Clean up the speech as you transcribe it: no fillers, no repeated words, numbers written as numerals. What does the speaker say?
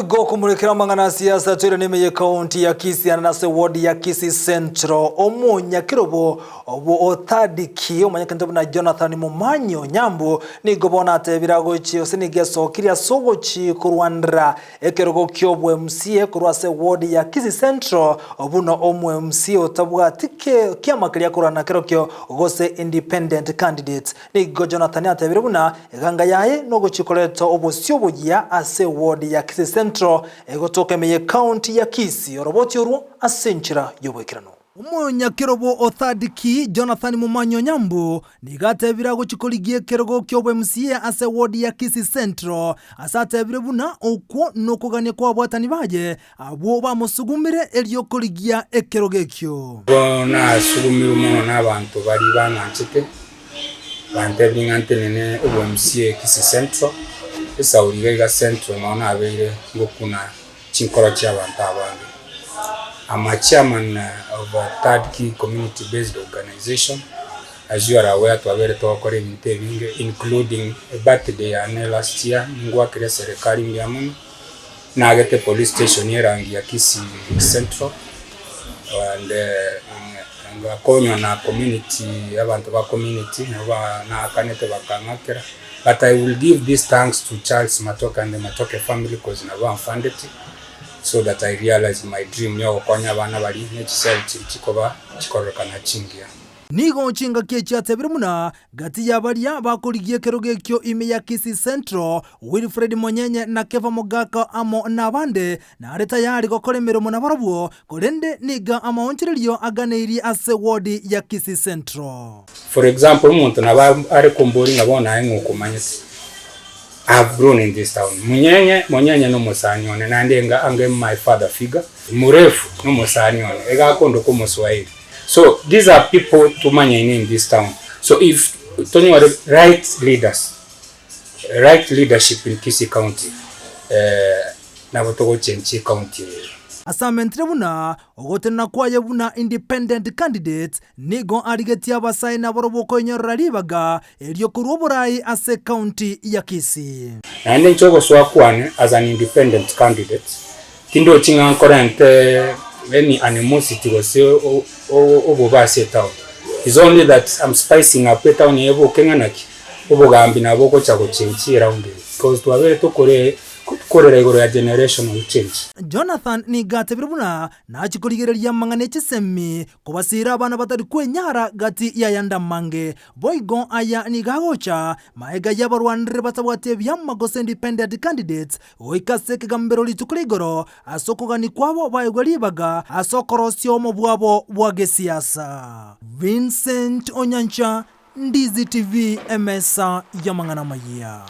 Naboigo okomorekera amang'ana a siasa toire nime ye county ya Kisii ande nase ward ya Kisii Central omonyakerobo obwo Othadiki omanyekanete buna Jonathan Momanyi Onyambu nigo bono atebire agochia gose nigo esokirie ase ogochi korwanera ekerogo kiobwe MCA korwa ase ward ya Kisii Central buna omo MCA otabwati kiama keria akorwana kerokio gose independent candidate. Nigo Jonathan atebire buna eganga yaye nogochia koreta obosio oboyia ase eward ya Kisii Central egotoka ime y'ecounty ya Kisii oroboti orwo ase enchera y'oboikeranu. Omonyakerobo o Third Key, Jonathan Momanyi Onyambu, nigo atebire agochia korigia ekerogo ki'obo MCA ase eward ya Kisii Central ase atebire buna okwo nokogania kw'abwatani baye abwo bamosugumire erio korigia ekerogo ekio. Igo nasugumirwe mono nabanto baria bang'anchete, bantebirie ng'a ntenene obo-MCA Kisii Central, esauri iga iga Central noo nabeire ngokuna chinkoro chi'abanto abange. I'm a chairman of a third key community based organization, as you are aware twabeire togokora ebinto ebinge including a birthday yane last year ningwakire eserekari mbuya mono. Nagete police station erangi ya Kisii Central and ngakonywa na community abanto ba community nabo naakanete bakang'akera but I will give this thanks to Charles Matoke and the Matoke family coz nabo bamfundeti so that I realize my dream ya ogokonya abana baria ne chisemi chiria chikoba chikororekana chingiya. Nigo chingaki echi atebire buna gati ya baria bakorigia ekerogo ekio ime ya Kisii Central, Wilfred Monyenye na Kefa Mogaka amo nabande, nare tayari gokora emeremo nabarabwo, korende nigo amaonchorerio aganeirie ase ward ya Kisii Central. For example, omonto nabo are komboria ng'a bono aye ng'o okomanyete, I have grown in this town. Monyenye, Monyenye nomosani one naende enga ange my father figure, Murefu nomosani one, iga akondoka omoswahili. So these are people tomanyaine in this town so if tonyore right leaders right leadership in Kisii county eh, nabo togochenchia ecounty eye. Asamentire buna ogotenena kwaye buna independent candidate nigo arigetie abasae nabarobwo koinyorera ribaga erio korwa oborai ase ecounty ya Kisii. Naende inche ogosoa kwane as an independent candidate Tindochi ng'a nkorente any animosity gose obobe ase etown. It's only that I'm spicing up etown eye eboke ng'a naki, obogambi nabo ogocha gochenchia eround eye because twabeire tokore tokorera igoro ya generational change. Jonathan nigo atebire buna nachie korigereria amang'ana e chisemi Kobasiira abana batari kwenyara gati y'ayande amange. Boigo aya nigo agocha magega y'abarwanire batabwati ebiama gose independent candidates goika ase ekegambero rituko ria igoro ase okogania kwabo baegwe ribaga ase okorosia obomo bwabo bwa gesiasa. Vincent Onyancha, Ndizi TV, emesa y'amang'ana amayia.